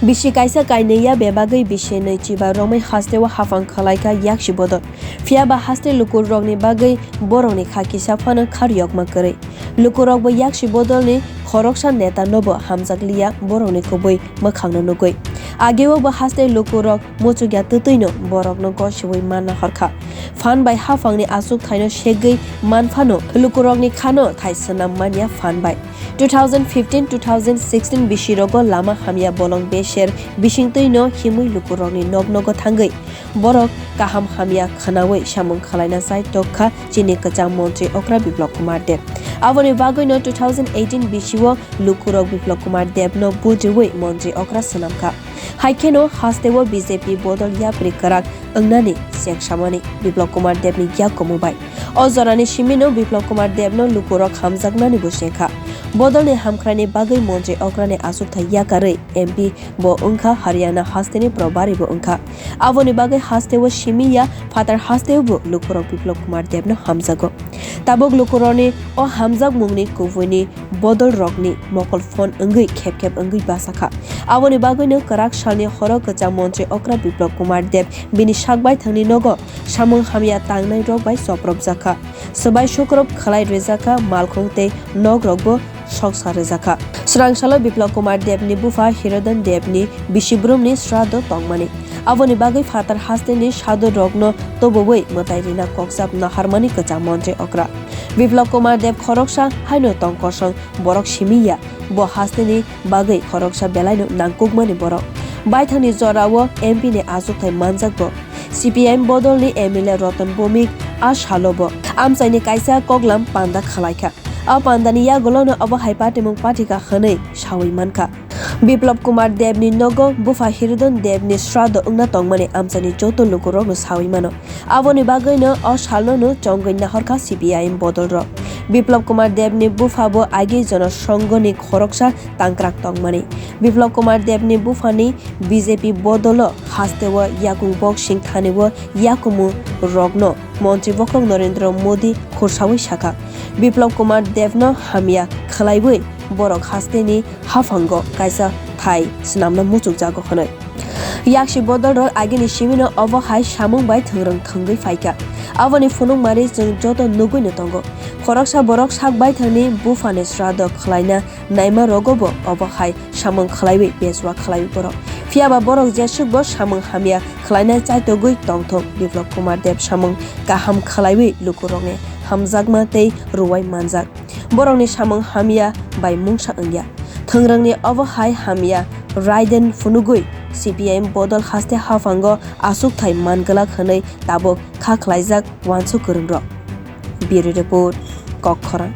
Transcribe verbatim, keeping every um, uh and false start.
Bisi kaisa kainwi ya bebagwi bisi nwi chiba romwi hasteo haphang khwlaikha yaksi bodol. Phiyaba haste lukurokni bagwi borokni kha kisa phano khar yokma kwrwi. Lukurokbo yaksi bodolni khoroksa neta nobo hamjakliya borokni kubui mwkhangno nugwi. Ageo bo haste lukurok muchukya twtwino borokno gosiwi manna horkha. Phan bai haphangni achukthaino segwi manphano lukurokni khano thai swnam manya phan bai. Two thousand fifteen two thousand sixteen bisirogo lama hamya bolong beser bisingtwino himwi lukurokni nok nogo thangwi borok kaham hamya khwnawi samung khwlaina chai tokkha chini kwcham montri okra Biplab Kumar Deb. Aboni bagwino two thousand eighteen bisio lukurok Biplab Kumar Debno bujriwi montri okra swnamkha. Haikheno hasteo B J P bodol yapri kwrak wngnani chengsamani Biplab Kumar Debni yakumu bai. O jorani simino Biplab Kumar Debno lukurok hamjaknani bo chengkha. Bodolni hamkraini bagwi montri okrani achukthai yakarwi M P bo wngkha, Haryana hasteni probari bo wngkha. Aboni bagwi hasteo simi ya phatar hasteo bo lukurok Biplab Kumar Debno hamjago. Tabuk lukurokni o hamjakmungni kubuini bodolrokni mokol phone wngwi khep khep wngwi bachakha. Aboni bagwino kwrak salni horo kwcham montri okra Biplab Kumar Deb bini sak baithangni nogo samung hamya tangnairok bai chopropjakha. Swbai sukrop khwlai rwjakha, malkhung tei nokrokbo soksa rwjakha. Swrang salo Biplab Kumar Debni bupha Hirodon Debni bisibrumni sradho tongmani. Aboni bagwi phatar hasteni sadhurokno tubuwi mwtai rina kokjap naharmani kwcham montri okra. Biplab Kumar Deb khoroksa haino tong kosong borok simi ya, bo hasteni bagwi khoroksa belaino nangkukmani borok. Baithangni jorao M P ni achukthai manjak bo. C P I M bodolni M L A Roton Bhowmik a salo bo amchaini kaisa koklam panda khwlaikha. A pandani yagulono obo hai patimung pathikha hwnwi sawi mankha. Biplab Kumar Debni nogo bupha Hirodon Debni sradho wngna tongmani amchaini joto lukurokno sawi mano. Aboni bagwino o salno no chongwi nahorkha C P I M bodolrok. Biplab Kumar Debni bupha bo agi Jana Sanghani khoroksa tangkrak tongmani. Biplab Kumar Debni buphani B J P bodolo hasteo yakung boxing thanio yakumu rokno Montri bokhok Narendra Modi khursawi sakha, Biplab Kumar Debno hamya khwlaiwi borok hasteni haphango kaisa thai swnamna muchukjago hwnwi. Yaksi bodolrok agini simino obo hai samung bai thwngrwng thwngwi phaikha. Aboni phunukmari chwng joto nugwino tongo. Khoroksa borok sak baithangni buphani sradho khwlaina naima rogobo obo hai samung khwlaiwi bejua khwlaiwi borok. Phiyaba borok jesukbo samung hamya khwlaina chaitogwi tongthok, Biplab Kumar Deb samung kaham khwlaiwi lukurokni hamjakma tei rwai manjak. Borokni samung hamya bai mungsa wngya. Thwngrwngni obo hai hamya raiden phunugwi C P I M bodol haste haphango achukthai man glak hwnwi tabuk kha khwlaijak uansuk kwrwngrok. Bureau Report, Kokkhorang.